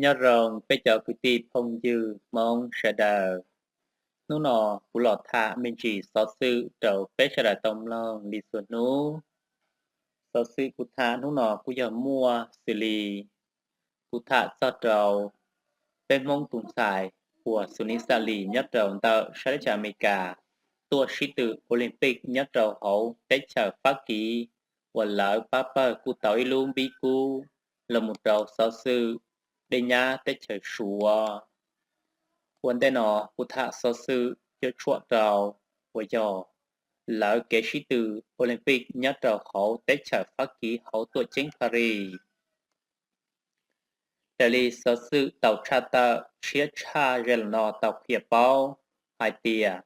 Nyob zoo peb cov kwv tij phooj ywg Hmoob sawv daws. Hnub no kuv los tham me ntsis xov xwm rau peb sawv daws tau mloog li txhua hnub. Xov xwm kuv tham hnub no kuj yog muaj xws li kuv tham txog rau peb Hmoob tus ntxhais uas Xus Nis Xas Lis nyob rau ntawm sab teb chaws Amelikas tuaj sib tw Olympic nyob rau hauv teb chaws Fab Kis uas lawv pab pawg kuj tau ib lub npib kub los mus rau xov xwm dej nyab teb chaws Suav. Ua ntej no kuv tham xov xwm cuam tshuam rau uas yog lawv kev sib tw Olympic nyob rau hauv teb chaws Fab Kis hauv tuam ceeb Paris. Raws li xov xwm tau tshaj tawm tshiab tshaj ze los no tau qhia paub hais tias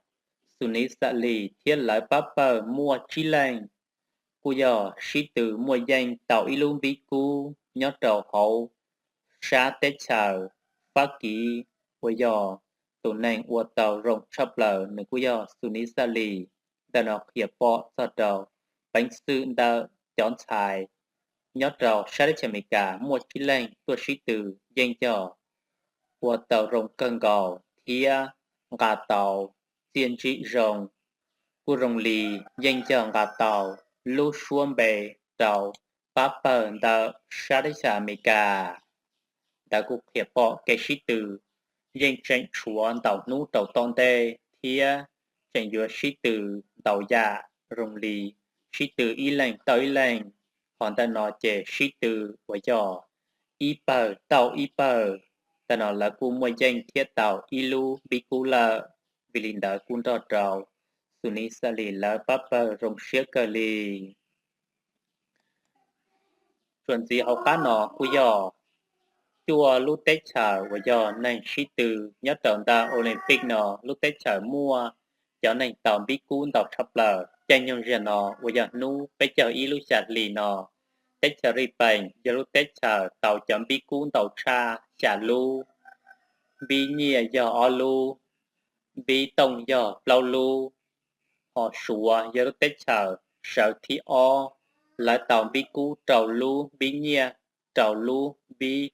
Xus Nis Xas Lis thiab lawv pab pawg muaj tsib leej kuj yog sib tw muaj yeej tau ib lub npib kub nyob rau hauv sab teb chaws Fab Kis uas yog tus neeg ua tau zoo tshaj plaws nws kuj yog Xus Nis Xas Lis. Ntawm no qhia pom txog rau peev xwm ntawm cov ntxhais nyob rau sab teb chaws Amelikas muaj tsib leeg tuaj sib tw yeej yog ua tau zoo kawg nkaus thiab nqa tau txiaj ntsig zoo, kuj zoo li yeej yog nqa tau lub suab npe rau pab pawg ntawm sab teb chaws Amelikas. Ntawd kuj qhia pom kev sib tw yeej tseem tshuav ntau hnub rau tom ntej thiab tseem yuav sib tw ntau yam zoo li sib tw ib leeg tau ib leeg, ho ntawm no ces sib tw uas yog ib pawg tau ib pawg. Ntawm no lawv kuj muaj yeej thiab tau ib lub npib kub lawm, vim li ntawd kuj nrog rau Xus Nis Xas Lis lawv pab pawg zoo siab kawg li. Txuas ntxiv hauv qab no kuj yog cuaj lub teb chaws uas yog neeg sib tw nyob rau ntawm Olympic no lub teb chaws muaj cov neeg tau npib kub ntau tshaj plaws caij nyoog ziag no uas yog hnub peb caug ib lub xya hli no. Teb chaws Zij Pees yog lub teb chaws tau cov npib kub ntau tshaj xya lub, npib nyiaj yog ob lub, npib tooj yog plaub lub. Ho Suav yog lub teb chaws sawv thib ob, lawv tau npib kub rau lub npib nyiaj, rau lub npib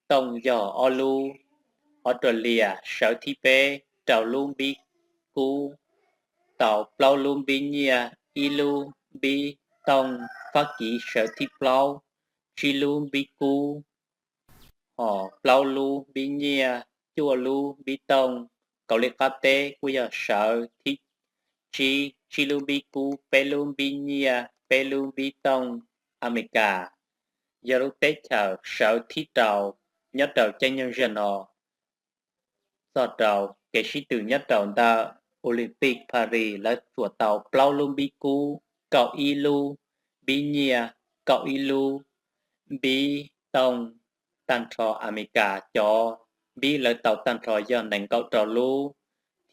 tooj yog ob lub. Australia sawv thib peb, rau lub npib kub, tau plaub lub npib nyiaj, ib lub npib tooj. Fab Kis sawv thib plaub, tsib lub npib kub, ho plaub lub npib nyiaj, cuaj lub npib tooj. Kaus Lis Qab Teb kuj yog sawv thib tsib, tsib lub npib kub, peb lub npib nyiaj, peb lub npib tooj. Amelikas yog lub teb chaws sawv thib rau nyob rau caij nyoog ziag no. Txog rau kev sib tw nyob rau ntawm Olympic Paris lawv tsuas tau plaub lub npib kub, kaum ib lub npib nyiaj, kaum ib lub npib tooj. Tag nrho Amelikas cov npib lawv tau tag nrho yog nees nkaum rau lub,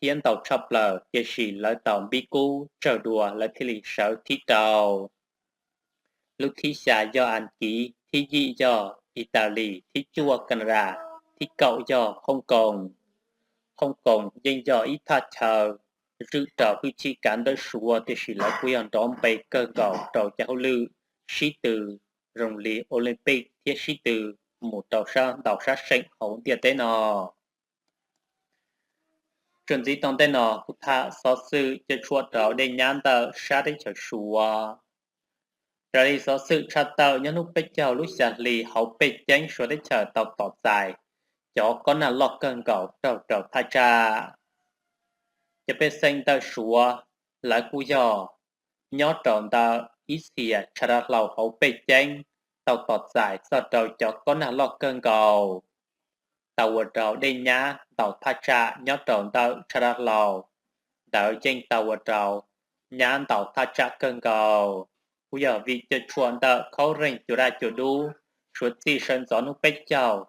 thiab ntau tshaj plaws tiam sis lawv tau npib kub tsawg dua lawv thiaj li sawv thib rau. Lub thib xya yog Askiv, thib yim yog Italis, thib cuaj Kanadas, thib kaum yog Hong Kong. Hong Kong yeej yog ib thaj chaw zwm rau hwj chim kav ntawm Suav tiam sis lawv kuj yog nrov npe kawg nkaus rau cov hauj lwm sib tw zoo li Olympic thiab sib tw mus rau sab ntau sab seem hauv ntiaj teb no. Txuas ntxiv tom ntej no kuv tham xov xwm cuam tshuam rau dej nyab ntawm sab teb chaws Suav. Raws li xov xwm tshaj tawm nyob hnub peb caug lub xya hli hauv pej ceeb Suav teb chaws tau tos txais cov kob nag loj kawg nkaus raug rau thaj tsam. Cov pej xeem ntawm Suav lawv kuj yog nyob rau ntawm ib txhia tshav dav hlau hauv pej ceeb tau tos txais txog rau cov kob nag loj kawg nkaus tau ua rau dej nyab ntau thaj tsam nyob rau ntawm tshav dav hlau. Ntawd yeej tau ua rau nyab ntau thaj tsam kawg nkaus. Kuj yog vim cuam tshuam ntawm khaub reeg cua daj cua dub, suav txij sawv ntxov hnub peb caug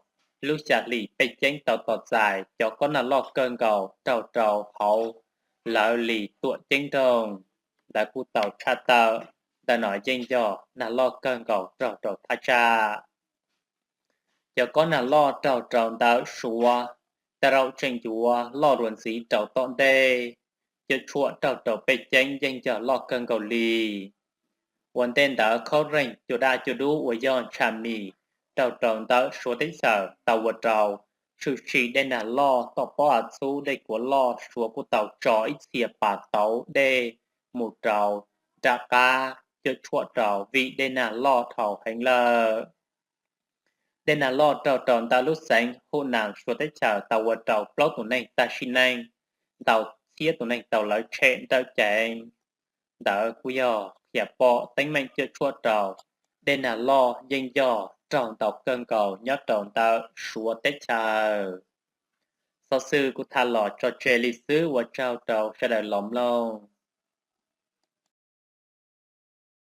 lub xya hli pej ceeb tau tos txais cov kob nag loj kawg nkaus raug rau hauv lawv li tuam ceeb nroog. Ntawd kuj tau tshaj tawm, ntawm no yeej yog nag loj kawg nkaus raug rau thaj tsam. Cov kob nag loj raug rau ntawm Suav, tej zaum tseem yuav loj dua ntxiv rau tom ntej. Cuam tshuam raug rau pej ceeb yeej yog loj kawg nkaus li. Ua ntej ntawd khaub reeg cua daj cua dub uas yog Ntsha Mis raug rau ntawm Suav teb chaws tau ua rau tshwm sim dej nag loj, toj pob av txhub, dej kuav loj, Suav kuj tau tso ib txhia pas tauv dej mus rau nram qab cuam tshuam rau vim dej nag loj dhau heev lawm. Dej nag loj raug rau ntawm lub xeev Hunan Suav teb chaws tau ua rau plaub tus neeg tag sim neej, ntau txhiab tus neeg tau lawv tshem nrawm ceev. Ntawd kuj yog qhia pom teeb meem cuam tshuam rau dej nag loj yeej yog raug ntau kawg nkaus nyob rau ntawm Suav teb chaws. Xov xwm kuv tham los tso tseg li xwb, ua tsaug rau sawv daws los mloog.